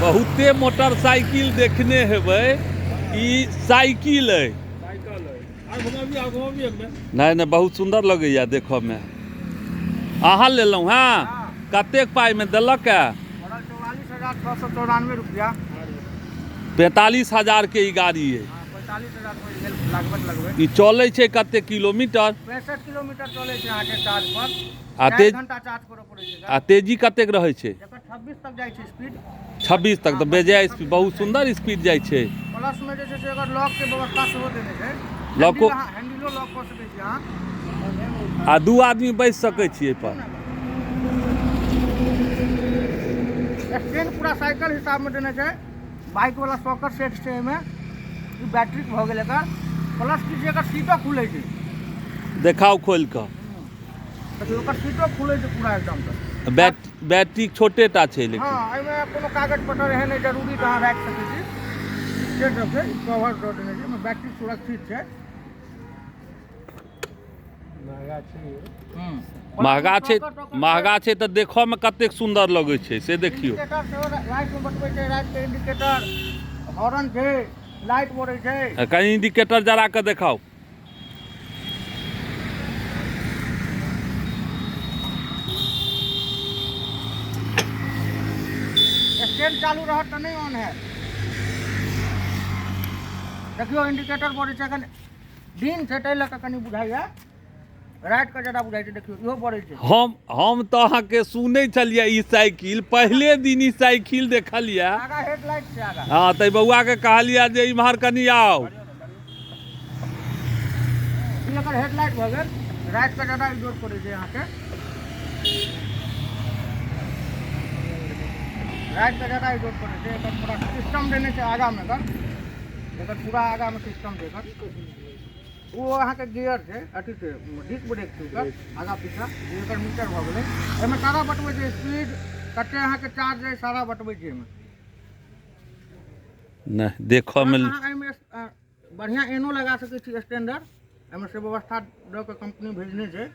बहुते मोटरसाइकिल देखने हेबै, ई साइकिल अइ। नहि नहि, बहुत सुन्दर लगैया देखऽमे। अहाँ लेलहुँ हँ? कतेक पाइमे देलक? है 44,694 रुपया। 45,000 के ई गाड़ी अइ। ई चलै छै कतेक किलोमीटर? 65 किलोमीटर चलै छै अहाँके चार्ज पर। आ 4 तेज घंटा चार्ज करऽ पड़ै छै। आ तेजी कतेक रहै छै? एकर 26 तक जाइ छै स्पीड। 26 तक तऽ बेजाय स्पीड, बहुत सुन्दर स्पीड जाइ छै। प्लस मे जे छै से एकर लॉक के व्यवस्था सेहो देने छै। लॉको हैंडलो लॉक कऽ सकै छी अहाँ। आ 2 आदमी बैस सकै छी एहिपर। स्टैंड पूरा साइकिल हिसाब मे देने छै। बाइक वाला सॉकर सेट छै एहिमे। ई बैटरी भऽ गेल एकर। प्लस की छै, एकर सीटो खुलै छै। देखाउ खोलि कऽ। देखियौ, ओकर सीटो खुलै छै पूरा एकदम से। बैटरी छोटे टा छै लेकिन। हँ, एहिमे कोनो कागज पत्र एहन नहि जरूरी तऽ अहाँ राखि सकै छी। से सब छै, ई कवर दऽ देने छै, एहिमे बैटरी सुरक्षित छै। महगा छै, महगा छै तऽ देखऽमे कतेक सुन्दर लगै छै से देखियौ। इंडिकेटर सेहो रातिमे बतबै छै, रातिके इंडिकेटर, हॉर्न छै, लाइट बरै छै। कनि इंडिकेटर जरा कऽ देखाउ। स्टैंड चालू रहत तऽ नहि ऑन हैत। देखियौ, इंडिकेटर बरै छै। एखन दिन छै ताहि लऽ कऽ कनि बुझाइया, रातिके ज्यादा बुझाइ छै। देखियौ, इहो बरै छै। हम तऽ अहाँके सुनै छलियै ई साइकिल, पहिले दिन ई साइकिल देखलियै। आगा हेडलाइट छै आगा। हँ, तऽ बौआके कहलियै जे इम्हर कनि आउ। ई एकर हेडलाइट भऽ गेल। रातिके ज्यादा इजोत पड़ै छै अहाँके, रातिके ज्यादा इजोत पड़ै छै। एकर पूरा सिस्टम देने छै आगामे एकर, एकर पूरा आगामे सिस्टम छै एकर। ओ अहाँके गियर छै, अथी छै, डिस्क ब्रेक छै ओकर आगा पीछा। ई एकर मीटर भऽ गेलै। एहिमे सारा बतबै छै, स्पीड कते अहाँके चार्ज है, सारा बतबै छै एहिमे। नहि, देखऽमे अहाँ एहिमे बढ़िआँ एनो लगा सकै छी स्टैंडर्ड। एहिमे से व्यवस्था दऽ कऽ कंपनी भेजने छै।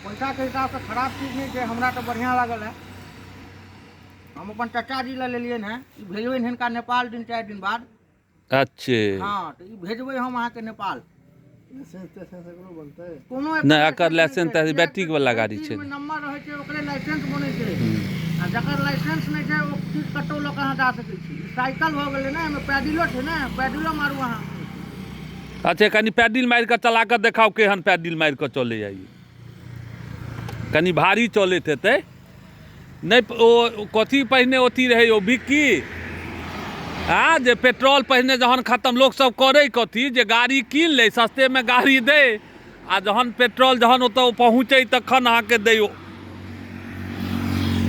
पैसाके हिसाबसँ खराब चीज नहि छै। हमरा तऽ बढ़िआँ लागल है। हम अपन चाचा जी लए लेलियनि हेँ। ई भेजबनि हिनका नेपाल 3-4 दिन बाद। अच्छे। हँ, तऽ ई भेजबै हम अहाँके नेपाल। कोनो नहि, एकर लाइसेंस तऽ बैटरीक वाला गाड़ी छै। नंबर रहै छै, ओकरे लाइसेंस बनै छै। आ जकर लाइसेंस नहि छै, ओ चीज कतहु लऽ कऽ अहाँ जा सकै छी। साइकिल भऽ गेलै ने, एहिमे पैडिलो छै ने, पैडिलो मारू अहाँ। अच्छा, कनि पैडिल मारि कऽ चला कऽ देखाउ, केहन पैडिल मारि कऽ चलैए ई। कनि भारी चलैत हेतै। नहि, ओ कथी पहिने अथी रहै ओ बिक्की आ जे पेट्रोल पहिने जहन खतम लोकसभ करै कथी जे गाड़ी कीन लै, सस्तेमे गाड़ी दै, आ जहन पेट्रोल जहन ओतऽ पहुँचै तखन अहाँके दै।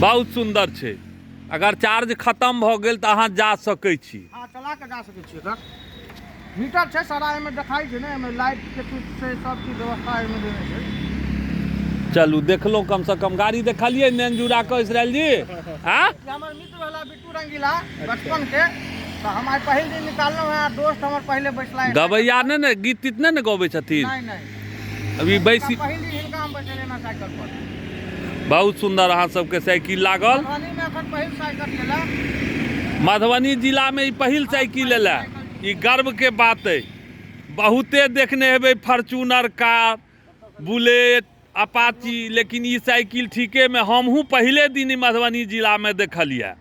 बहुत सुन्दर छै। अगर चार्ज खतम भऽ गेल तऽ अहाँ जा सकै छी। हँ, चला कऽ जा सकै छी। एकर मीटर छै सारा एहिमे देखाइ छै ने। एहिमे लाइटके स्विच छै, सब चीज व्यवस्था एहिमे देने छै। चलू, देखलहुँ, कमसँ कम गाड़ी देखलियै नैन जुड़ा कऽ। इसराइल जी, आँ। ई हमर मित्र भेला बिट्टू रंगीला बचपन के। तऽ हम आइ पहिल दिन निकाललहुँ हेँ। दोस्त हमर पहिले बैसला। गबैया नहि ने, गीत तीत नहि ने गबै छथिन? नहि नहि। अभी बैसी। पहिल दिन हिनका हम बैसेलियनि हेँ साइकिल पर। बहुत सुन्दर अहाँ सबके साइकिल लागल। मधुबनीमे एखन पहिल साइकिल छलै। मधुबनी जिलामे ई पहिल साइकिल एलै, ई गर्वके बात अइ। बहुते देखने हेबै फॉर्च्यूनर कार, बुलेट, अपाची, लेकिन ई साइकिल ठीकेमे हमहूँ पहिले दिन ई मधुबनी जिलामे देखलियै।